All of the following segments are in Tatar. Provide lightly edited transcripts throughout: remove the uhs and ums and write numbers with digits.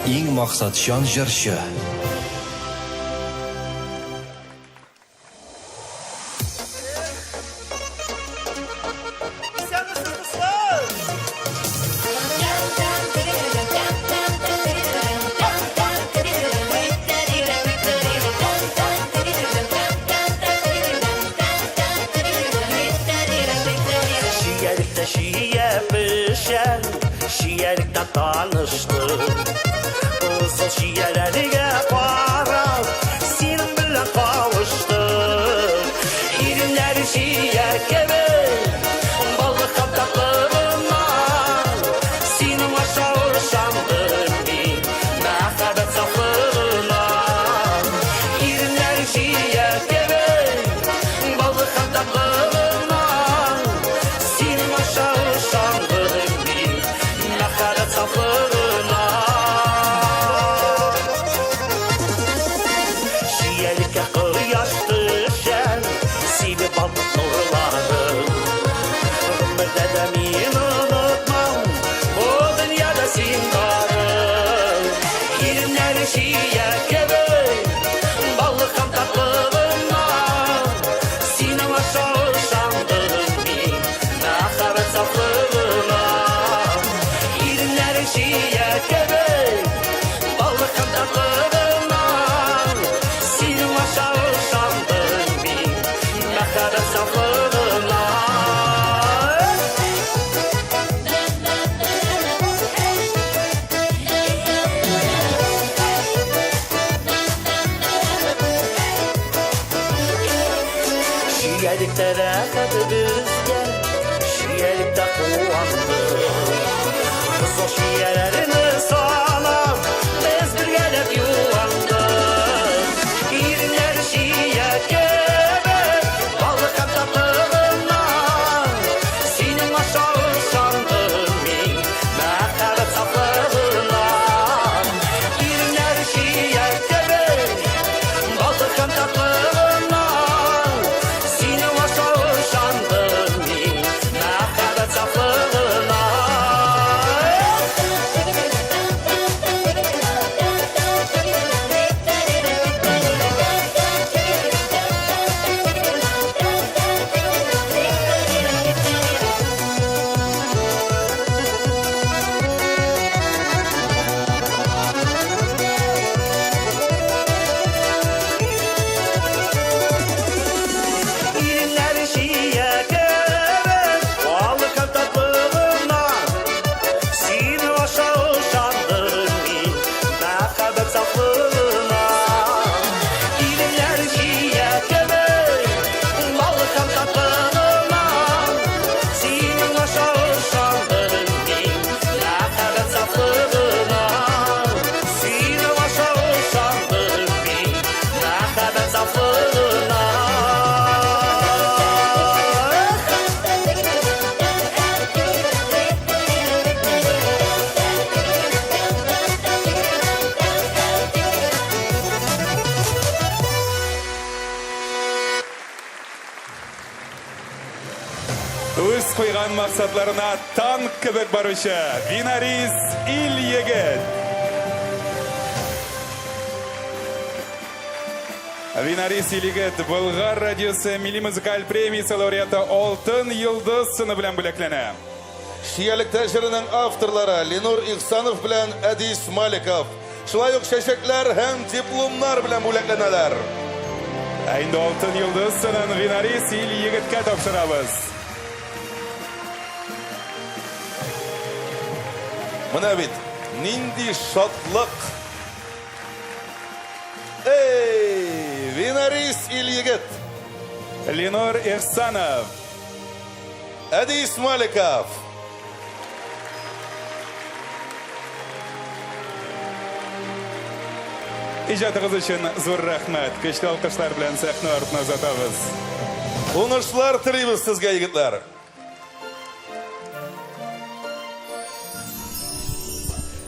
Иң максатчан җырчы. Чиялектә чия пешә, чиялектә таныштым. Кызыл чияләргә карап, синең белән кавыштым. Иреннәре чия кебек, баллы һәм татлы Синең аша ышандым мин, мәхәббәт сафлыгына. Иреннәре чия кебек, баллы һәм татлы Синең аша ышандым мин, мәхәббәт сафлыгына. Чиялеккә кояш төшә, сибеп ал нурларын. Гомердә дә мин онытмам, бу дөньяда син барын. Иреннәре чия кебек, баллы һәм татлы Синең аша ышандым мин, мәхәббәт сафлыгына. Иреннәре чия кебек, баллы һәм татлы Синең аша ышандым мин, мәхәббәт сафлыгына. Чиялектә рәхәт безгә, чиялектә куандык. Кызыл чияләрне санап, без бергәләп юандык. Иреннәр чия кебек, балык һәм татлы Синең аша ышандым мин, мәхәббәт сафлыгына. Иреннәр чия кебек, балык һәм татлы Синең аша ышандым мин, мәхәббәт сафлыгына. Иреннәре чия кебек, балык һәм татлы Синең аша ышандым мин, мәхәббәт сафлыгына. Иреннәре чия кебек, балык һәм татлы Синең аша ышандым мин, мәхәббәт сафлыгына. Синең аша ышандым мин, мәхәббәт сафлыгына. Үз куйган максатларына танк кебек баручы Винарис Ильегет. Винарис Ильегет Болгар радиосы милли музыкаль премиясе лауреаты Алтын йолдыз сыны белән бүләкләнә. Чиялектә җырының авторлары Ленур Ихсанов белән Әдис Маликов. Шулай ук чәчәкләр һәм дипломнар белән бүләкләнәләр. Ә инде Алтын йолдыз сынын Винарис Ильегеткә тапшырабыз. Менә бит нинди шатлык! Эй, Винарис Ильегет! Ленур Ихсанов! Әдис Маликов! Иҗатыгыз өчен зур рәхмәт. Көчле алкышлар белән сәхнә артына озатабыз. Уңышлар телибез сезгә, егетләр!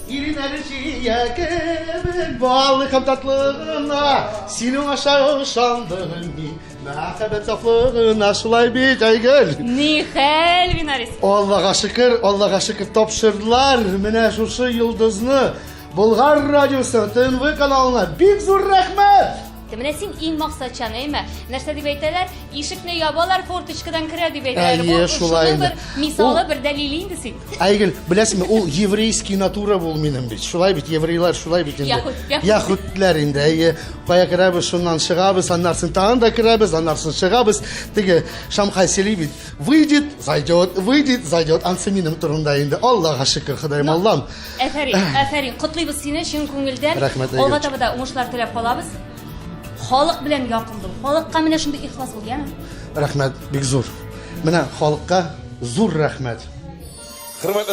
Иреннәре чия кебек, баллы һәм татлы гына, Синең аша ышандым мин, мәхәббәт сафлыгына, шулай бит, Айгөл? Ни хәл, Винарис? Аллага шөкер, Аллага шөкер, тапшырдылар менә шушы йолдызны. Болгар радиосы, ТНВ каналына бик зур рәхмәт! Менә син иң максатчан, әйме? Нәрсә дип әйтәләр? Ишекне ябалар, форточкадан керә дип әйтәләр. Әйе, Бу шулай шуның инде. бер мисалы, Ул- бер дәлиле инде син. Айгөл, беләсеңме, ул еврейский натура бул минем бит. Шулай бит, еврейлар шулай бит инде. Яһүд, яһүд. Яһүдләр инде, әйе. Кая керәбез, шуннан чыгабыз, аннарсын тагын да керәбез, аннарсын чыгабыз. Теге Шамхай сөйли бит. Выйдет, зайдет, выйдет, зайдет. Ансы минем турында инде. Аллага шөкер, Ходаем, Аллам. Әфәрин, әфәрин. Котлыйбыз сине чын күңелдән. Рәхмәт, Айгөл. Алга таба да уңышлар теләп калабыз. Халык белән якын бул. Халыкка менә шундый ихлас бул, яме? Рәхмәт, бик зур. Менә халыкка зур рәхмәт. Хөрмәтле